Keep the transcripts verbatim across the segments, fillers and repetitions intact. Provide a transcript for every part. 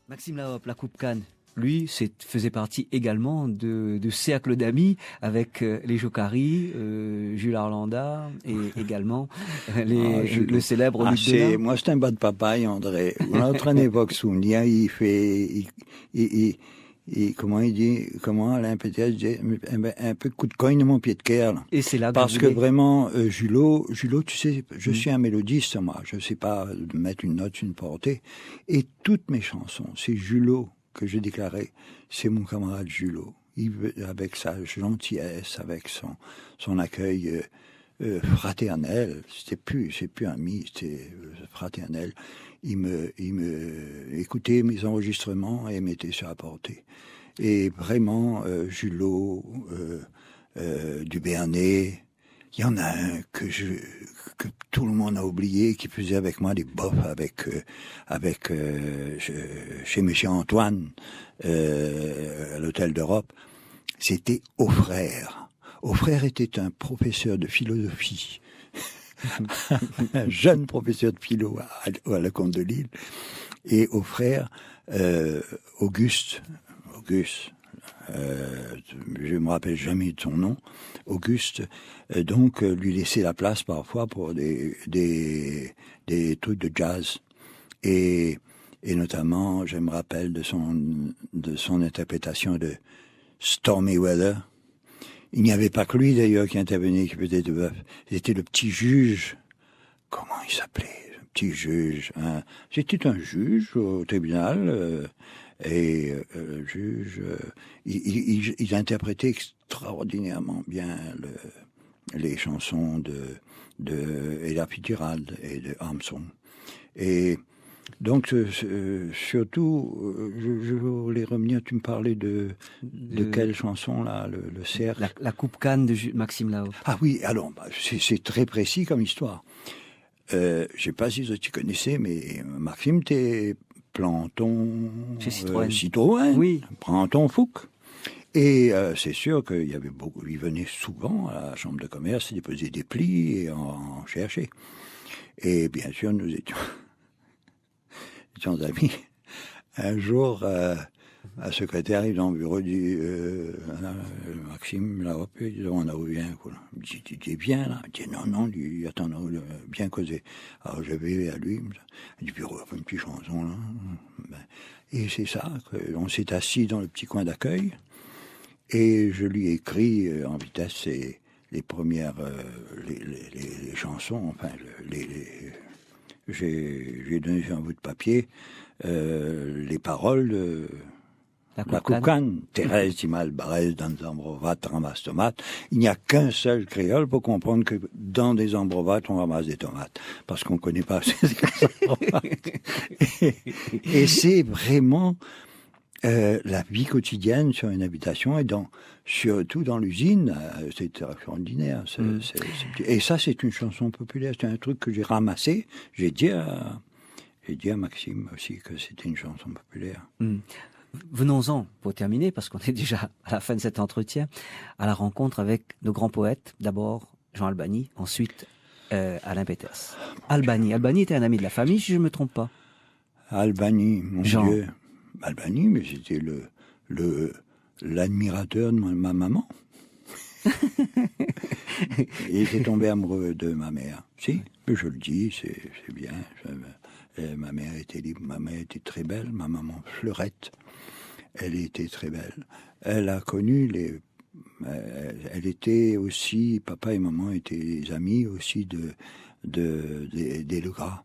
Maxime Lahope, la Coupe Cannes, lui, c'est, faisait partie également de, de cercle d'amis avec, euh, les Jockary, euh, Jules Arlanda et également, euh, les, Ah, Jules. Le célèbre Ah, Luc sé, Denain. Moin, sé in bat papay, André. Ou la antrèn évok souvenir, li fé, li, li, li, li, koman li di, koman Alain Péters i di, in, in, in pé kout kogn dan mon pié d'kèr, la. Et c'est là que Parce vous que voulez vraiment, euh, Julot, Julot, tu sais, je Mm. suis un mélodiste, moi. Je sais pas mettre une note sur une portée. Et toutes mes chansons, c'est Julot que j'ai déclaré, c'est mon camarade Julot. Il veut, avec sa gentillesse, avec son, son accueil, euh, euh, fraternel, c'était plus, c'est plus ami, c'était, euh, fraternel. Il me, il me écoutait mes enregistrements et mettait sur la portée. Et vraiment, euh, Julot, euh, euh, Dubernet, il y en a un que je, que tout le monde a oublié, qui faisait avec moi des bofs avec, euh, avec, euh, chez, chez Monsieur Antoine, euh, à l'Hôtel d'Europe. C'était Aufrère. Aufrère était un professeur de philosophie, un jeune professeur de philo à, à la Comte de Lille. Et Aufrère, euh, Auguste, Auguste, euh, je me rappelle jamais de son nom, Auguste, euh, donc, euh, lui laissait la place parfois pour des, des, des trucs de jazz. Et, et notamment, je me rappelle de son, de son interprétation de Stormy Weather. Il n'y avait pas que lui, d'ailleurs, qui intervenait, qui faisait de bœuf. C'était le petit juge. Comment il s'appelait, le petit juge, hein ? C'était un juge au tribunal, euh, et, euh, le juge, euh, il, il, il, il interprétait extraordinairement bien le, les chansons de, de Ella Fitzgerald et de Armstrong. Et donc, euh, euh, surtout, euh, je, je voulais revenir, tu me parlais de, de De quelle chanson, là, le, le cercle ? La, la Coupe Cannes de Ju-, Maxime Lahope. Ah oui, alors, bah, c'est, c'est très précis comme histoire. Euh, je sais pas si vous connaissez, mais Maxime était planton, Chez Citroën. Euh, Citroën, Oui. Planton Fouque. Et, euh, c'est sûr qu'il y avait beaucoup, il venait souvent à la chambre de commerce, il déposait des plis et en, en cherchait. Et bien sûr, nous étions, étions amis. Un jour, euh, un secrétaire arrive dans le bureau, il dit, euh, Maxime Lahope, il dit, on a ouvert un coup, là. Je dis, tu dis bien, là. Il dit, non, non, il dit, attends, non, euh, bien causé. Alors je vais à lui, il dit, puis on fait une petite chanson, là. Ben, et c'est ça, que on s'est assis dans le petit coin d'accueil, et je lui ai écrit, euh, en vitesse, et les premières, euh, les, les, les, les chansons, enfin, le, les, les, j'ai, j'ai donné sur un bout de papier, euh, les paroles de La La Coupe Cannes. Coupe Cannes. Thérèse, ti mal barèz, dan dé zanbrovat, ramas tomat. Il n'y a qu'un seul créole pour comprendre que dans des embrovates, on ramasse des tomates. Parce qu'on connaît pas ce qu'est les embrovates. Et, et c'est vraiment euh, la vie quotidienne sur une habitation et dans, surtout dans l'usine, euh, c'est extraordinaire. C'est, Mm. c'est, c'est, et ça, c'est une chanson populaire. C'est un truc que j'ai ramassé. J'ai dit à, j'ai dit à Maxime aussi que c'était une chanson populaire. Mm. Venons-en, pour terminer, parce qu'on est déjà à la fin de cet entretien, à la rencontre avec nos grands poètes. D'abord, Jean Albany, ensuite, euh, Alain Péters. Albany. Albany était un ami de la famille, si je me trompe pas. Albany, mon Jean. Dieu. Albany, mais c'était le, le, l'admirateur de ma, ma maman. Il était tombé amoureux de ma mère. Si, je le dis, c'est, c'est bien. Je, euh, ma mère était libre, ma mère était très belle, ma maman Fleurette, elle était très belle. Elle a connu les Euh, elle était aussi, papa et maman étaient amis aussi de, de, des, des Legras.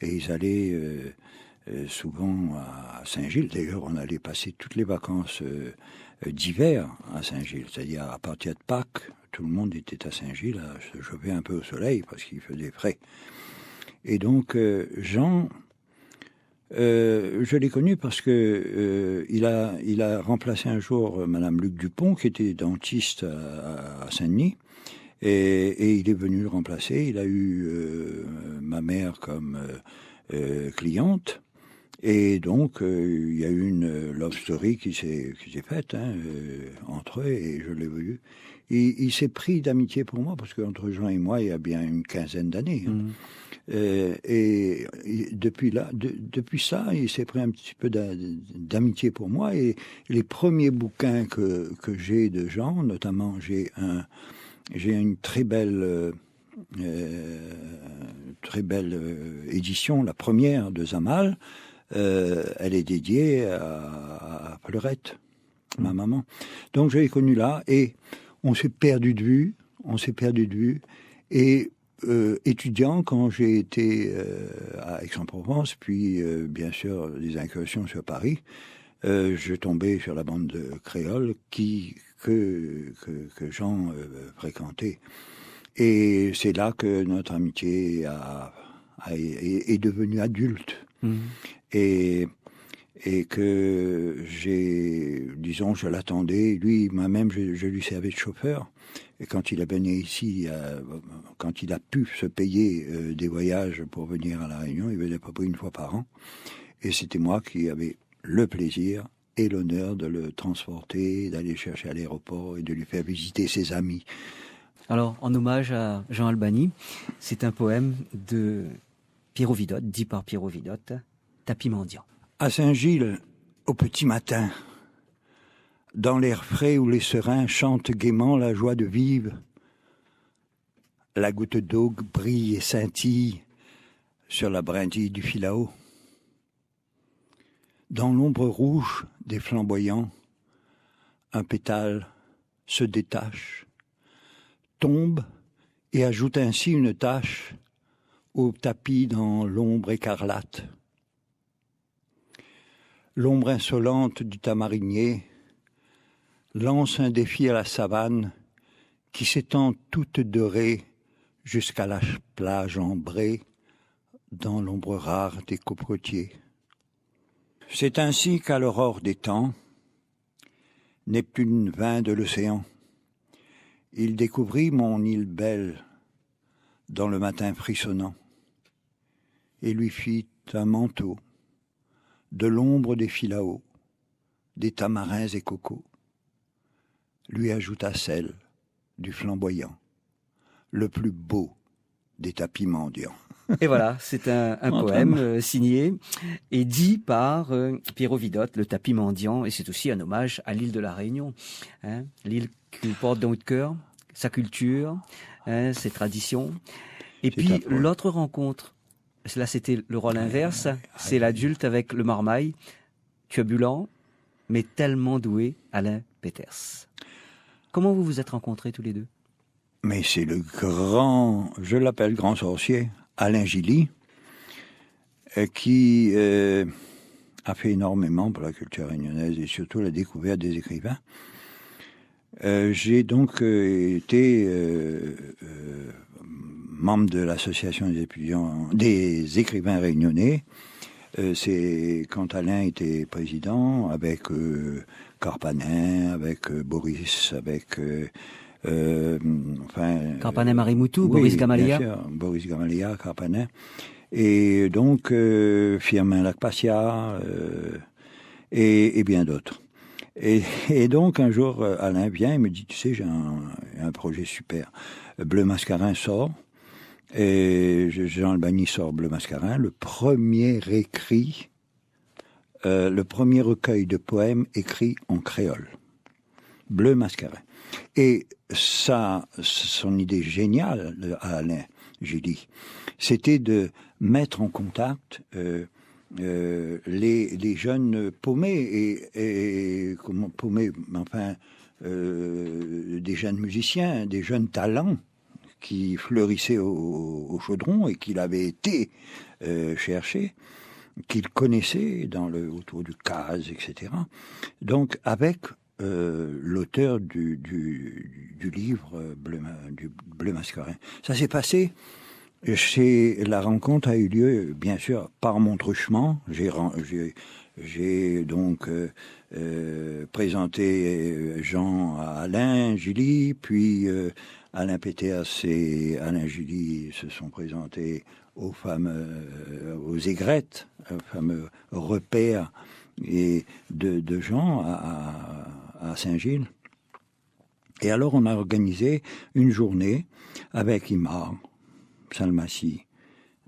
Et ils allaient, euh, euh, souvent à Saint-Gilles. D'ailleurs, on allait passer toutes les vacances, euh, euh, d'hiver à Saint-Gilles. C'est-à-dire, à partir de Pâques, tout le monde était à Saint-Gilles à se chauffer un peu au soleil parce qu'il faisait frais. Et donc, euh, Jean, Euh, je l'ai connu parce que, euh, il a, il a remplacé un jour, euh, Madame Luc Dupont, qui était dentiste à, à Saint-Denis, et, et il est venu le remplacer. Il a eu, euh, ma mère comme, euh, euh, cliente, Et donc, euh, il y a eu une, euh, love story qui s'est, qui s'est faite, hein, euh, entre eux, et je l'ai vu. Il, il s'est pris d'amitié pour moi, parce qu'entre Jean et moi, il y a bien une quinzaine d'années, hein. Mhm. Euh, et, et depuis là, de-, depuis ça, il s'est pris un petit peu d'a-, d'amitié pour moi. Et les premiers bouquins que, que j'ai de Jean, notamment, j'ai un, j'ai une très belle, euh, euh, très belle, euh, édition, la première de Zamal. Euh, elle est dédiée à, à Fleurette, ma maman. Donc, je l'ai connue là et on s'est perdu de vue, on s'est perdu de vue. Et, euh, étudiant, quand j'ai été, euh, à Aix-en-Provence, puis, euh, bien sûr, des incursions sur Paris, euh, je tombais sur la bande de créole qui, que, que, que Jean, euh, fréquentait. Et c'est là que notre amitié a, a, est, est devenue adulte. Mhm. Et, et que j'ai, disons, je l'attendais. Lui, moi-même, je, je lui servais de chauffeur. Et quand il est venu ici, euh, quand il a pu se payer, euh, des voyages pour venir à La Réunion, il venait à peu près une fois par an. Et c'était moi qui avais le plaisir et l'honneur de le transporter, d'aller le chercher à l'aéroport et de lui faire visiter ses amis. Alors, en hommage à Jean Albany, c'est un poème de Pierrot Vidot, dit par Pierrot Vidot, Tapi mandian. À Saint-Gilles, au petit matin, dans l'air frais où les serins chantent gaiement la joie de vivre, la goutte d'eau brille et scintille sur la brindille du filao. Dans l'ombre rouge des flamboyants, un pétale se détache, tombe et ajoute ainsi une tache au tapis dans l'ombre écarlate. L'ombre insolente du tamarinier lance un défi à la savane qui s'étend toute dorée jusqu'à la plage ambrée dans l'ombre rare des cocotiers. C'est ainsi qu'à l'aurore des temps, Neptune vint de l'océan. Il découvrit mon île belle dans le matin frissonnant et lui fit un manteau de l'ombre des filaos, des tamarins et cocos, lui ajouta celle du flamboyant, le plus beau des tapis mendiants. Et voilà, c'est un, un poème, euh, signé et dit par, euh, Pierrot Vidot, le Tapi Mendiant, et c'est aussi un hommage à l'île de la Réunion, hein, l'île que vous portez dans votre cœur, sa culture, hein, ses traditions. Et puis, l'autre rencontre, là, c'était le rôle inverse, c'est l'adulte avec le marmaille, turbulent, mais tellement doué, Alain Peters. Comment vous vous êtes rencontrés tous les deux ? Mais c'est le grand, je l'appelle grand sorcier, Alain Gilly, euh, qui, euh, a fait énormément pour la culture réunionnaise et surtout la découverte des écrivains. Euh, j'ai donc, euh, été, euh, euh, membre de l'association des étudiants, des écrivains réunionnais. Euh, c'est quand Alain était président, avec, euh, Carpanin, avec, euh, Boris, avec, euh, euh, enfin, Carpanin, euh, Marimoutou, oui, Boris Gamalia. Bien sûr, Boris Gamalia, Carpanin. Et donc, euh, Firmin Lacpacia, euh, et, et bien d'autres. Et, et donc, un jour, euh, Alain vient et me dit, « Tu sais, j'ai un, un projet super. Bleu Mascarin sort. » Et je, Jean Albany sort Bleu Mascarin, le premier écrit, euh, le premier recueil de poèmes écrits en créole. Bleu Mascarin. Et ça, son idée géniale, à Alain Gilly, c'était de mettre en contact, euh, euh, les, les jeunes paumés et, et, comment, paumés, mais enfin, euh, des jeunes musiciens, des jeunes talents qui fleurissaient au, au Chaudron et qu'il avait été, euh, chercher, qu'il connaissait dans le, autour du Caz, et cetera. Donc, avec, euh, l'auteur du, du, du livre, euh, Bleu Ma-, du Bleu Mascarin. Ça s'est passé chez, la rencontre a eu lieu, bien sûr, par mon truchement. J'ai ren-, j'ai, j'ai donc, euh, euh, présenté, euh, Jean à Alain Gilly, puis, euh, Alain Peters et Alain Gilly se sont présentés aux fameux, aux aigrettes, aux fameux repères et de, de Jean à, à, à Saint-Gilles. Et alors, on a organisé une journée avec Imar, Salmassi,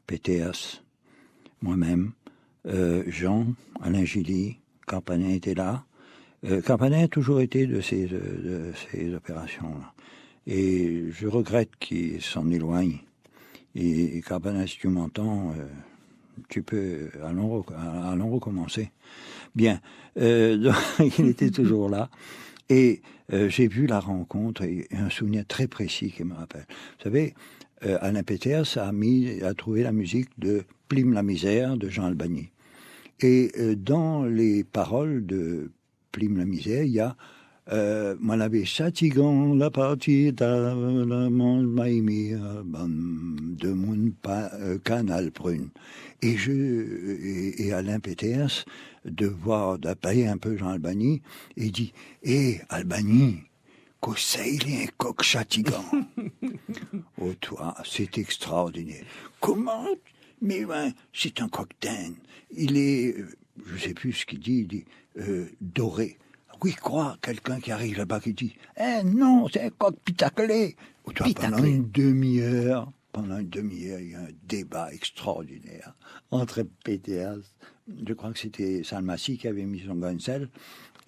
Peters, moi-même, euh, Jean, Alain Gilly, Carpanin était là. Euh, Carpanin a toujours été de ces, de, de ces opérations-là. Et je regrette qu'il s'en éloigne. Et, et Carpanin, si tu m'entends, euh, tu peux, allons, rec- allons recommencer. Bien, euh, donc, il était toujours là. Et euh, j'ai vu la rencontre et un souvenir très précis qui me rappelle. Vous savez, euh, Alain Peters a mis, a trouvé la musique de Plim la Misère de Jean Albany. Et euh, dans les paroles de Plim la Misère, il y a euh, Moin lavé shatigan la parti da la mon maimi, euh, bann demoun pa euh, Kanal Prune. Et je et, et Alain Peters de voir, d'appeler un peu Jean Albany, et il dit: « Hé, Albany, kosa i lé in kok shatigan ? » Oh, toi, c'est extraordinaire. Comment ? Mais ben, c'est un coq d'Inde. Il est, euh, je sais plus ce qu'il dit, il dit, euh, doré. Oui, quoi, quelqu'un qui arrive là-bas qui dit, « Eh non, c'est un coq pitaklé. » Oh, toi, pendant une demi-heure, pendant une demi-heure, il y a un débat extraordinaire entre Peters, je crois que c'était Salmassi qui avait mis son grain de sel,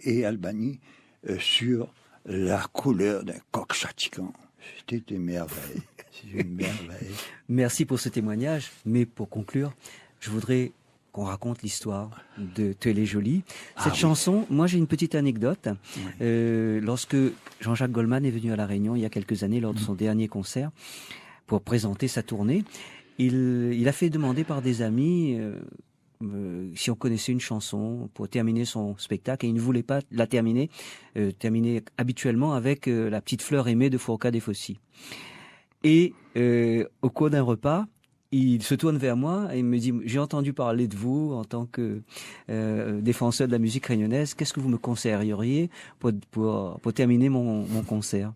et Albany, euh, sur la couleur d'un coq shatigan. C'était une merveille. C'est une merveille. Merci pour ce témoignage, mais pour conclure, je voudrais qu'on raconte l'histoire de Twé lé zoli. Cette chanson, moi j'ai une petite anecdote. Euh, lorsque Jean-Jacques Goldman est venu à La Réunion il y a quelques années lors de son dernier concert pour présenter sa tournée, il, il a fait demander par des amis euh, euh, si on connaissait une chanson pour terminer son spectacle et il ne voulait pas la terminer, euh, terminer habituellement avec euh, la petite fleur aimée de Fourcade et Fossy. Et euh, au cours d'un repas, il se tourne vers moi et il me dit, « J'ai entendu parler de vous en tant que euh, défenseur de la musique réunionnaise, qu'est-ce que vous me conseilleriez pour, pour, pour terminer mon, mon concert ? »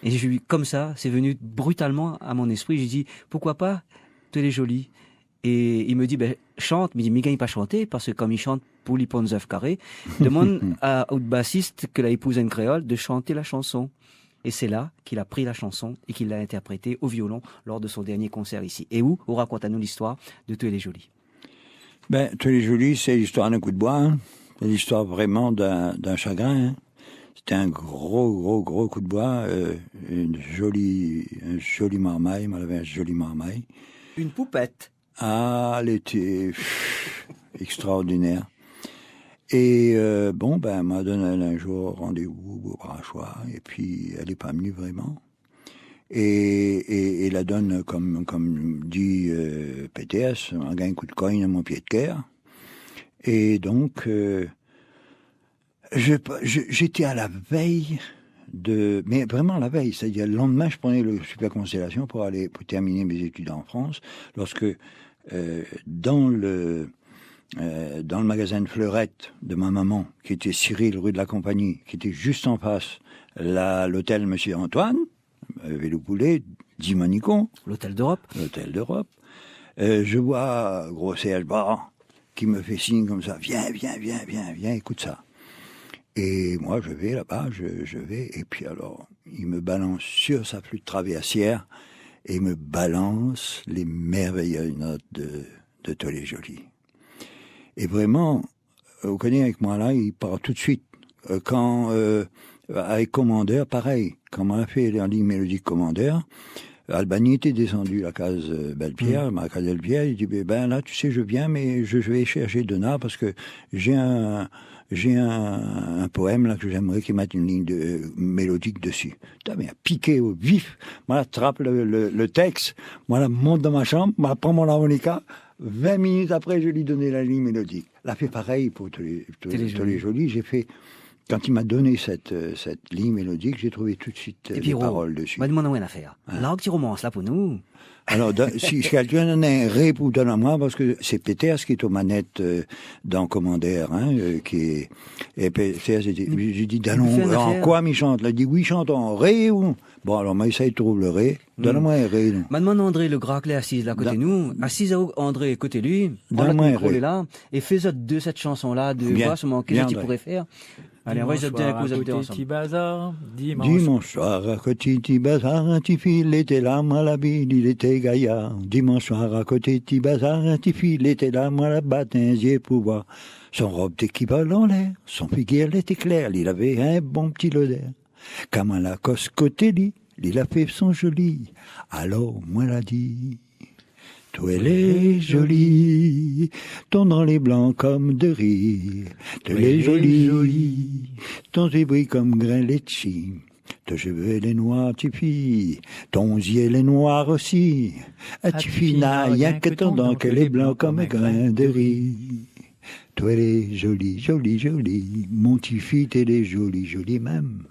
Et je lui, comme ça, c'est venu brutalement à mon esprit, j'ai dit, « Pourquoi pas Twé lé zoli ? » Et il me dit, « Ben, chante. » Mais il dit, « Mi gingn pa shanté, parce que comme il chante Pouli Pon Zèf Karé, demande à, au bassiste que la épouse a une créole de chanter la chanson. » Et c'est là qu'il a pris la chanson et qu'il l'a interprétée au violon lors de son dernier concert ici. Et ou, ou rakont anou listoir de Twé lé zoli. Ben, Twé lé zoli, sé listoir d'in kou d'boi, hein. Sé listoir vréman d'in, d'in shagrin, hein. Sété in gro, gro, gro kou d'boi, euh, in zoli, in zoli marmay, moin lavé in zoli marmay. Une poupette. Ah, lété, pff, extraordinaire. É, euh, bon, ben, moin la donn aèl in zour randévou o Brashois, épi èl lé pa vni vréman. É, é, é la donn, kom, kom di, euh, Peters, moin la gingn in kou d'kogn dan mon pié d'kèr. É donk, euh, je, je, j'étais à la veille de, mais vraiment la veille, c'est-à-dire le lendemain, je prenais le Super Constellation pour aller, pour terminer mes études en France, lorsque, euh, dans le, euh, dans le magasin de fleurettes de ma maman, qui était Cyril, rue de la Compagnie, qui était juste en face la, l'hôtel Monsieur Antoine, euh, Vélo Poulet, dix Manicon. L'hôtel d'Europe. L'hôtel d'Europe. Euh, je vois Gros Serge Barre qui me fait signe comme ça, « Viens, viens, viens, viens, viens, écoute ça. » Et moi, je vais là-bas, je, je vais, et puis alors, il me balance sur sa flûte traversière et me balance les merveilleuses notes de, de Twé lé zoli. Et vraiment, euh, ou koné, avèk moin la, li part tout de suite. Euh, kan, euh, avèk Commander, parèy. Kan moin la fé la lign mélodique Commander, Albany était descendu la case, euh, Bellepierre, ma case Bellepierre, il dit, « Ben, ben là, tu sais, je viens, mais je, je vais chercher Dona parce que j'ai un, j'ai un, un poème là que j'aimerais qu'il mette une ligne de, euh, mélodique dessus. » Putain, mais piqué au vif, moin la trap le, le, le texte, moin la mont dan ma shanm, moin la pran mon armonika, vingt minutes après, je lui donnais la ligne mélodique. La fé parèy pour Twé lé, Twé lé zoli. J'ai fait Kan li la donn amoin sèt, eu, sèt lign mélodik, la trouv tout suit, eu, lé parol dési. Épi, Ro, ma domann aou in afèr. Hin. Larg ti romans la pou nou. Alor, dan, si, si kèlkin néna in ré pou donn amoin, parske sé Péter ki lé o manèt, eu, dan Komandèr, hin, eu, ki, é Péter, la di, mi di, donn amoin, an koi mi shant ? La di, oui, shant an ré ou... Bon, alor, ma éséy trouv lo ré. Donn amoin in ré, non. Ma domann André Legras, lé asiz la koté nou. Asiz aou, André, koté li. Donn amoin in ré. Pran lo mikro la, é fé zot dé sèt shanson la, dé voi, solman, kisa ti pouré fèr. Alé, anvoy zot dé in kou, zot dé ansanm. Dimansh soir, a koté ti bazar, in ti fi lété la, moin la vi, li lété gayar. Dimansh soir, a koté ti bazar, in ti fi lété la, moin la bat in zié pou voir. Son rob té ki vol anlèr, son figir lété klèr, li lavé in bon ti lodèr. Kan moin la akost koté li, li la fé son zoli. Alor, moin la di, Twé lé zoli, ton dan lé blan konm de ri. Twé lé zoli, ton zié bri konm grin létshi. To shové lé noir, ti fi, ton zié lé noir osi. A ti fi, na rienk ton dan ke lé blan konm in grin de ri. Twé lé zoli, zoli, zoli, mon ti fi, twé lé zoli, zoli mèm.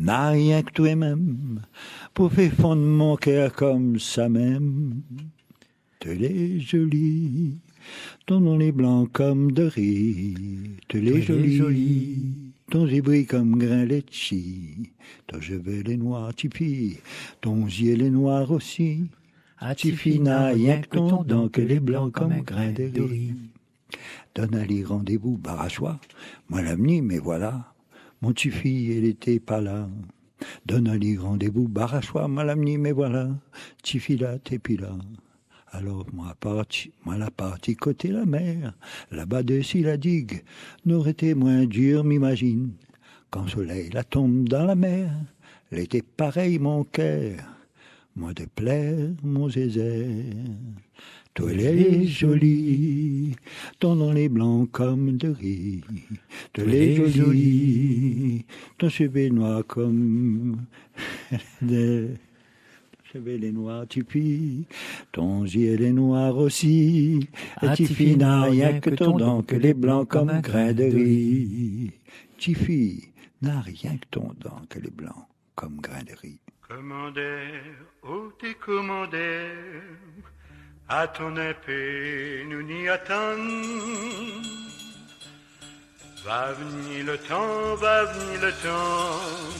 Na rienk twé mèm pou fé fonn mon kèr konmsa mèm. Twé lé zoli, ton dan lé blan konm de ri. Twé lé zoli, ton zié bri konm grin létshi. To shové lé noir, ti fi, ton zié lé noir osi. A ti fi, na rienk ton dan ke lé blan konm in grin de ri. Donn ali randévou Barachois, moin la vni, mé voila, mon ti fi, lété pa la. Donn ali randévou Barachois, moin la vni, mé voila, ti fi la té pi la. Alor moin la parti, moin la parti koté la mèr, laba dési la dig, noré té moin dir, mi imazine. Kan solèy la tonm dan la mèr, lété parèy mon kèr. Moin té plèr mon zézèr. Twé lé zoli, ton dan lé blan konm de ri. Twé lé zoli, ton shové noir konm de, shové lé noir, ti fi, ton zié lé noir osi. A ti fi, na rienk ton dan ke lé blan konm in grin de ri. Ti fi, na rienk ton dan ke lé blan konm grin de ri. Komandèr, o té komandèr, atann in pé, nou ni atann. Va vni lo tan, va vni lo tan,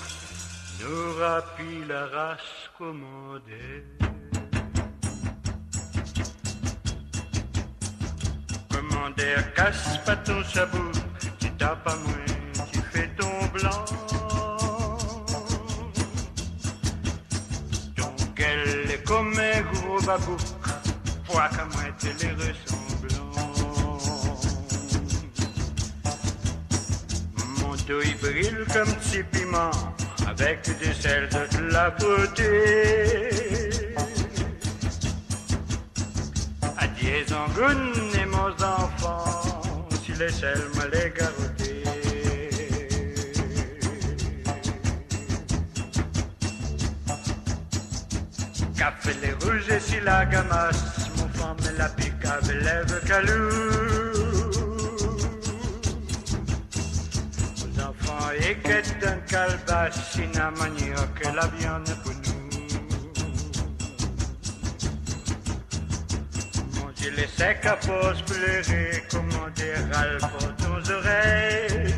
nora pi la ras komandèr. Komandèr, kas pa ton sabouk, ti tap amoin, ti fé ton blan. Ton gèl lé konm in gro babouk, poi ka moin té lé rosanblan. Mon do i bril konm ti piman, avèk dé sèl de la boté. Adié zangoun é mon zanfan, si lé sèl moin lé garoté. Kafé lé rouz é si la gamas, mon fanm la pikav lèv kalou. Zanfan é kèt dan kalbas, si na maniok, la viann pou nou. Mon zié lé sèk a fors pléré, komandèr, ral fort ton zorèy.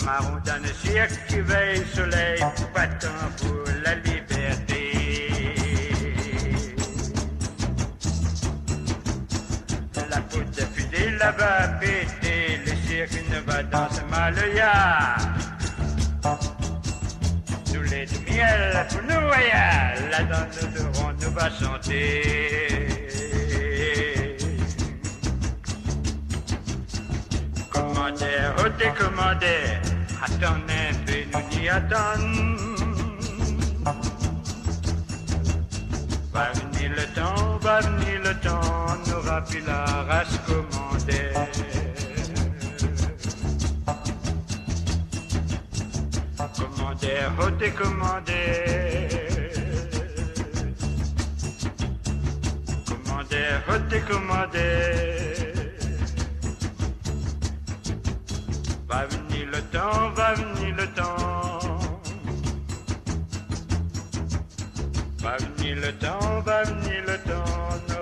Maron dan le sirk ki vèy solèy, batan pou la libèrté. La poud de fizé la va pété, le sirk nou va dans maloya. Soulé de mièl pou nou, aya, ladan nou doron nou va shanté. Komandèr, o té komandèr, atann in pé, nou ni atann. Va vni le tan, va vni le tan, nora pi la ras komandèr. Komandèr, o té komandèr. Komandèr, o té komandèr. Le tan va vni, le tan. Va vni le tan, va vni le tan.